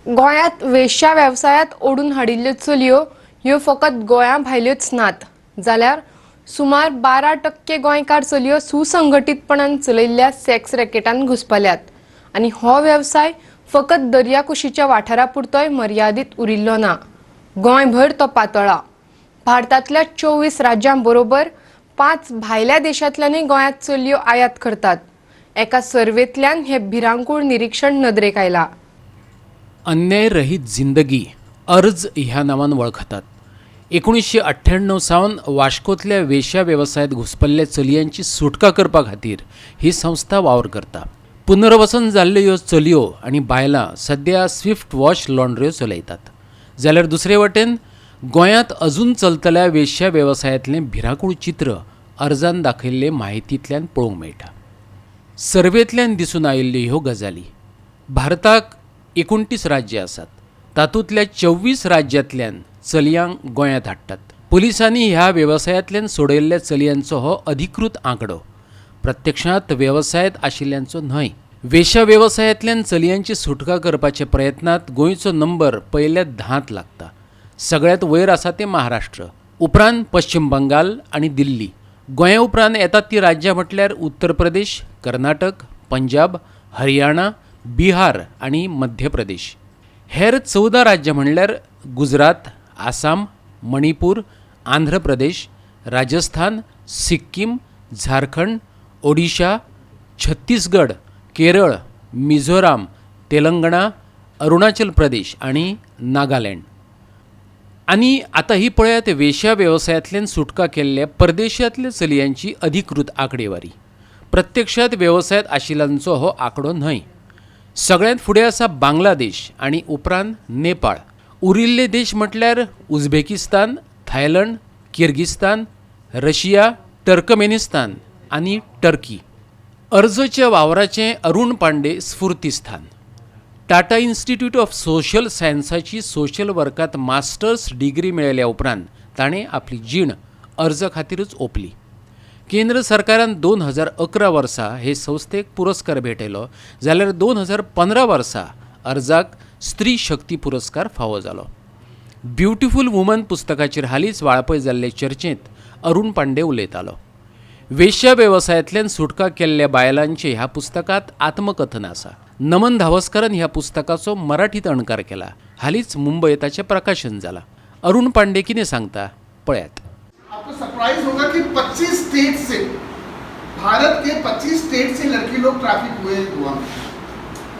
गोंयांत वेश्या वेवसायांत ओडून हाडिल्ल्यो चलयो ह्यो फकत गोंया भायल्योच नात, जाल्यार सुमार 12% गोंयकार चलयो सुसंघटीतपणान चलयल्ल्या सेक्स रॅकेटान घुस्पल्यात आनी हो वेवसाय फकत दर्याकुशीच्या वाठारा पुरतोय मर्यादीत उरिल्लो ना, गोंयभर तो पातळ्ळा. भारतांतल्या 24 राज्यां बरोबर 5 भायल्या देशांतल्यानूय गोंयांत चलयो आयात करतात. एका सर्वेंतल्यान हें भिरांकूळ निरिक्षण नदरेक आयलां. अन्यायरहित जिंदगी अर्ज ह्या नांवान वळखतात. 1998 सावन वाश्कोतल्या वेश्या वेवसायांत घुसपल्ल्या चलयांची सुटका करपा खातीर ही संस्था वावर करता. पुनर्वसन जाल्ल्यो ह्यो चलयो आनी बायलां सद्या स्विफ्ट वॉश लॉन्ड्र्यो चलयतात, जाल्यार दुसरे वटेन गोंयांत अजून चलतल्या वेश्या वेवसायांतलें भिरांकूळ चित्र अर्जान दाखयल्ले म्हायतींतल्यान पळोवंक मेळटा. सर्वेंतल्यान दिसून आयिल्ल्यो ह्यो गजाली. भारताक 29 राज्यां आसात, तातूंतल्या 24 राज्यांतल्यान चलयांक गोंयांत हाडटात. पुलिसांनी ह्या वेवसायांतल्यान सोडयल्ल्या चलयांचो हो अधिकृत आंकडो, प्रत्यक्षांत वेवसायांत आशिल्ल्यांचो न्हय. वेश्या वेवसायांतल्यान चलयांची सुटका करपाच्या प्रयत्नांत गोंयचो नंबर पयल्या 10त लागता. सगळ्यांत वयर आसा तें महाराष्ट्र, उपरांत पश्चिम बंगाल आनी दिल्ली. गोंया उपरांत येतात ती राज्यां म्हटल्यार उत्तर प्रदेश, कर्नाटक, पंजाब, हरियाणा, बिहार आनी मध्य प्रदेश. हेर 14 राज्यां म्हणल्यार गुजरात, आसाम, मणिपूर, आंध्र प्रदेश, राजस्थान, सिक्कीम, झारखंड, ओडिशा, छत्तीसगड, केरळ, मिझोराम, तेलंगणा, अरुणाचल प्रदेश आनी नागालँड. आनी आतां ही पळयात वेश्या वेवसायांतल्यान सुटका केल्ल्या परदेशांतल्या चलयांची अधिकृत आंकडेवारी. प्रत्यक्षांत वेवसायांत आशिल्ल्यांचो हो आंकडो न्हय. सगळ्यांत फुडें आसा बांगलादेश आनी उपरांत नेपाळ. उरिल्ले देश म्हटल्यार Uzbekistan, Thailand, Kyrgyzstan, Russia, Turkmenistan आनी टर्की. अर्जच्या वावराचें अरुण पांडे स्फूर्तीस्थान. टाटा इन्स्टिट्यूट ऑफ सोशल सायन्साची सोशल वर्कांत मास्टर्स डिग्री मेळयल्या उपरांत ताणें आपली जीण अर्ज खातीरूच ओंपली. केंद्र सरकारान 2011 वर्सा हे संस्थेक पुरस्कार भेटयलो, जाल्यार 2015 वर्सा अर्जाक स्त्री शक्ती पुरस्कार फावो जालो. ब्युटिफूल वुमन पुस्तकाचेर हालींच वाळपय जाल्ले चर्चेंत अरुण पांडे उलयतालो. वेश्या वेवसायांतल्यान सुटका केल्ल्या बायलांचें ह्या पुस्तकांत आत्मकथन आसा. नमन धावस्करान ह्या पुस्तकाचो मराठीत अणकार केला. हालींच मुंबय ताचें प्रकाशन जालां. अरुण पांडे कितें सांगता, पळयात. आपको सरप्राइज होगा कि 25 स्टेट से, भारत के 25 स्टेट से लड़की लोग ट्रैफिक हुए हैं गोवा में.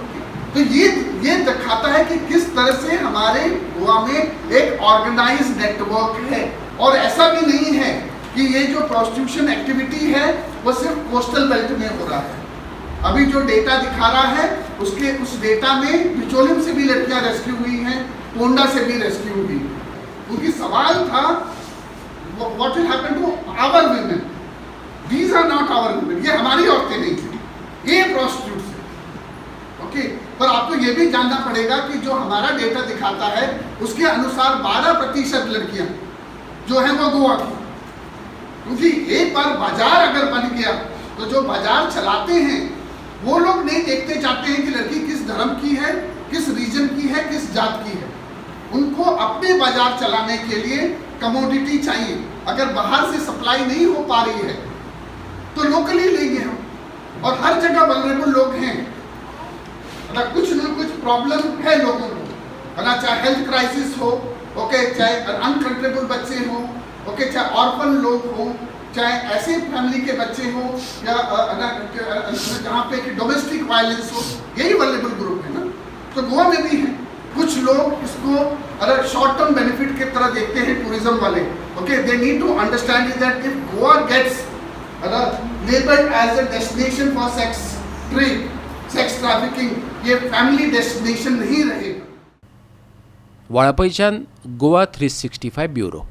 ओके? तो ये दिखाता है कि किस तरह से हमारे गोवा में एक ऑर्गेनाइज नेटवर्क है और ऐसा भी नहीं है कि ये जो प्रोस्टिट्यूशन एक्टिविटी है, वो सिर्फ कोस्टल बेल्ट में हो रहा है. अभी जो डेटा दिखा रहा है, उसके उस डेटा में बिचोलिम से भी लड़कियां रेस्क्यू हुई हैं, पोंडा से भी रेस्क्यू हुई. क्योंकि सवाल था, what will happen to our women? These are not our women. ये हमारी औरतें नहीं थी, ये प्रोस्टिट्यूट्स है. ओके, पर आपको ये भी जानना पड़ेगा कि जो हमारा डेटा दिखाता है, उसके अनुसार 12% लड़कियां जो है वो गोवा की. क्योंकि एक बार बाजार अगर बन गया, तो जो बाजार चलाते हैं, वो लोग नहीं देखते चाहते हैं कि लड़की किस धर्म की है, किस रीजन की है, किस जात की है. उनको अपने बाजार चलाने के लिए कमोडिटी चाहिए. अगर बाहर से सप्लाई नहीं हो पा रही है, तो लोकली लेंगे हम और हर जगह वल्नरेबल लोग हैं. मतलब कुछ न कुछ प्रॉब्लम है लोगों को, है ना? चाहे हेल्थ क्राइसिस हो, ओके, चाहे अनकंट्रोलेबल बच्चे हों, ओके, चाहे ऑर्फन लोग हों, चाहे ऐसे फैमिली के बच्चे हों या ना, जहाँ पे कि डोमेस्टिक वायलेंस हो, यही वल्नरेबल ग्रुप है ना. तो गोवा में भी है. कुछ लोग इसको अगर शॉर्ट टर्म बेनिफिट की तरह देखते हैं, टूरिज्म वाले, okay, they need to understand is that if Goa gets labeled as a destination for sex trade, sex trafficking, ये फैमिली डेस्टिनेशन नहीं रहेगा. वाळपयच्यान गोवा 365 ब्युरो.